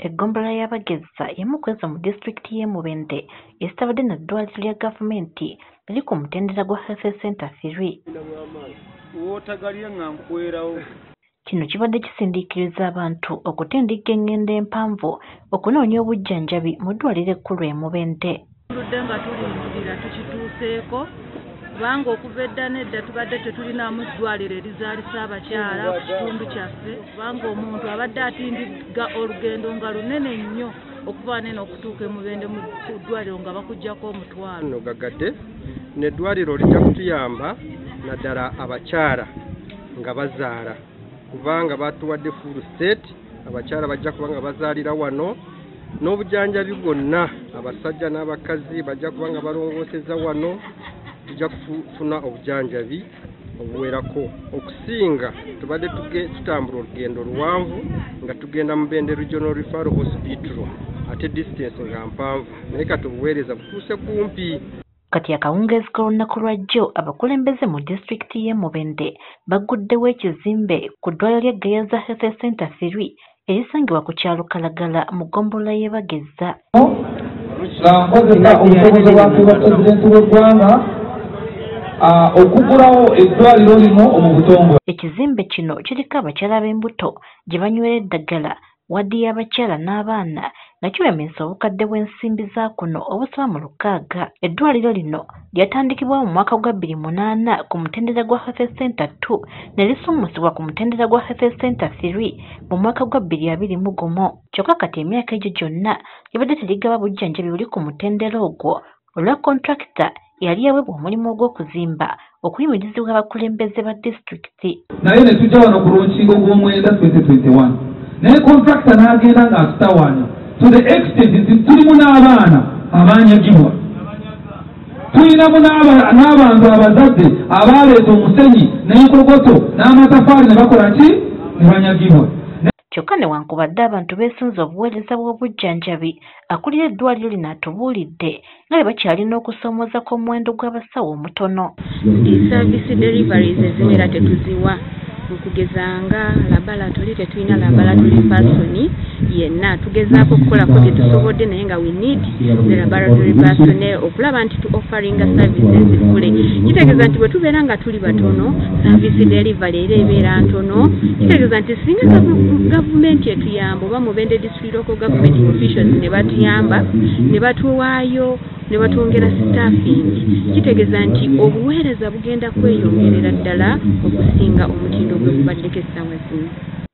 Eggombolola y'Abagezza y'emu ku ezo mu disitulikiti y'e Mubende ezitabadde na ddwaliro lya gavumenti liri ku mutendera gwa Health Center 3. Kino kibadde kisindiikiriza abantu okutindigga engendo empanvu okunoonya obujjanjabi mu ddwaliro ekkulu e Mubende. Tuludde nga tulindirira tukituuseeko kubanga okuva edda n'edda tubadde tetulinaamu ddwaliro erizaalisa abakyala ku kitundu kyaffe, kubanga omuntu abadde atindigga olugendo nga lunene nnyo okuva nene okutuuka e Mubende mu ddwaliro nga bakuggyako omutwalo. Nno gagadde n'eddwaliro lijja kutuyamba naddala abakyala nga bazaala, kubanga batuwadde full set, abakyala bajja kuba nga bazaalira wano n'obujjanjabi bwonna, abasajja n'abakazi bajja kuba nga balongooseza wano, tujja kufuna obujjanjabi obuwerako. Okusinga tubadde tutambula olugendo luwanvu nga tugenda Mubende Regional Referral Hospital, ate distance nga mpanvu, naye kati obuweereza butuuse kumpi. Kati akawungeezi k'olunaku lwa jjo abakulembeze mu disitulikiti y'e Mubende bagguddewo ekizimbe ku ddwaliro lya Gayaza Health Center 3 erisangibwa ku kyalo Kalagala mu ggombolola y'e Bagezza. Nga nkozesa obusobozi bwaffe bwa pulezidenti w'eggwanga okugulawo eddwaliro lino mu butongole. Ekizimbe kino kiriko abakyala b'embuto gye banywera eddagala, wadi y'abakyala n'abaana, nga kiwemeesa obukadde bw'ensimbi za kuno obusoba mu 6. Eddwaliro lino lyatandikibwawo mu mwaka gwa 2008 ku mutendera gwa Health Center 2 ne lisummusibwa ku mutendera gwa Health Center 3 mu mwaka gwa 2021. Kyokka kati emyaka egyo gyonna libadde terigaba bujjanjabi buli ku mutendera ogwo olwa kontrakita eyali yaweebwa omulimu ogw'okuzimba okuyimirizibwa abakulembeze ba disitulikiti. Naye ne tujja wano ku lukingo gw'omwenda 2021, naye kontrakita n'agenda ng'atutawaanya to the extent nti tulimu n'abaana abanyagibwa, tulinamu n'abantu abazadde abaleeta omusenyi n'enkokoto n'amatafaali ne bakola ki, ne banyagibwa. Kyokka newankubadde abantu beesunze obuweereza bw'obujjanjabi, akulira eddwaliro lino atubuulidde nga bwe bakyalina okusoomooza kw'omuwendo gw'abasawo omutono. Service deliveries eziwera tetuziwa, okugeza nga laboratory tetulina laboratory person yenna, tugezaako okukolako bye tusobodde naye nga we need the laboratory person okulaba nti tu offeringa services fully. Kitegeeza nti bwe tubeera nga tuli batono, service delivery era ebeera ntono. Kitegeeza nti singa gavumenti etuyamba oba Mubende district local government officials ne batuyamba ne batuwaayo ne batwongera staffing, kitegeeza nti obuweereza bugenda kweyongerera ddala okusinga omutindo gwe gubaddeko essaawa zino.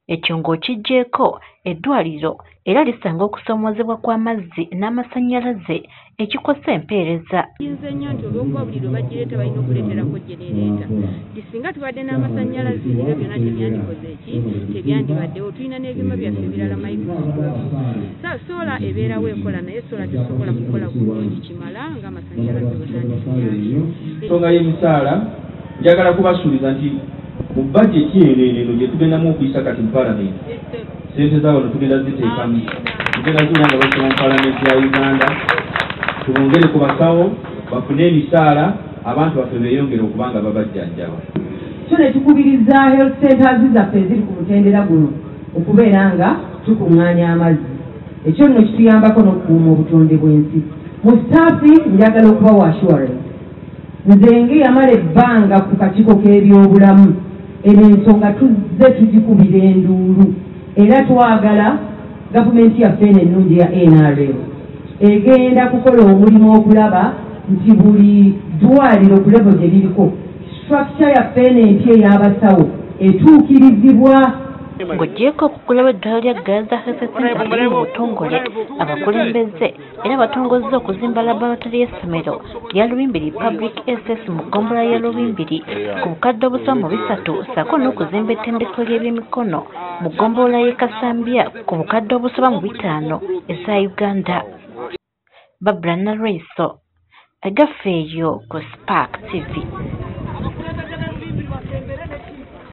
Ekyo ng'okiggyeeko, eddwaliro era lisanga okusoomoozebwa kw'amazzi n'amasannyalaze ekikosa empeereza. Kiyinza nnyo nti olw'okuba buli lwe bagireeta balina okuleeterako genereeta, nti singa tubadde n'amasannyalaze ebyo byonna tebyandikoze ki, tebyandibaddewo. Tulina n'ebyuma byaffe ebirala microscope, sola ebeerawo ekola, naye sola tesobola kukola bulungi kimala ng'amasannyalaze bwe gandituyambye. Ensonga y'emisaala njagala kubasuubiza nti mu bajeti eno eno gye tugendamu okuyisa kati mu paalamenti, ssente za wano tugenda ziteekamu, tugenda ziwulira nga basoma mu paalamenti ya Uganda, tubongere ku basawo bafune emisaala, abantu baffe beeyongere okuba nga babajjanjaba. Kyo ne tukubiriza health centers zaffe eziri ku mutendera guno okubeera nga tukuŋŋaanya amazzi. Ekyo nno kituyambako n'okukuuma obutonde bw'ensi. Mu staffing njagala okubawa assurance, nze ng'eyamala ebbanga ku kakiiko k'ebyobulamu, eno ensonga tuzze tugikubira enduulu, era twagala gavumenti yaffe eno ennungi ya NRM egenda kukola omulimu okulaba nti buli ddwaliro ku level gye liriko structure yaffe eno empya ey'abasawo etuukirizibwa. Ng'oggyeeko okugulawo eddwaliro lya Gayaza Health Center 3 mu butongole, abakulembeze era batongozza okuzimba laboratory y'essomero lya Lubimbiri Public SS mu ggombolola ya Lubimbiri ku bukadde obusoba mu 3, ssaako n'okuzimba ettendekero ly'ebyemikono mu ggombolola y'e Kasambya ku bukadde obusoba mu 5 eza Uganda. Babra Nalweyiso, agaffe eyo ku Spark TV.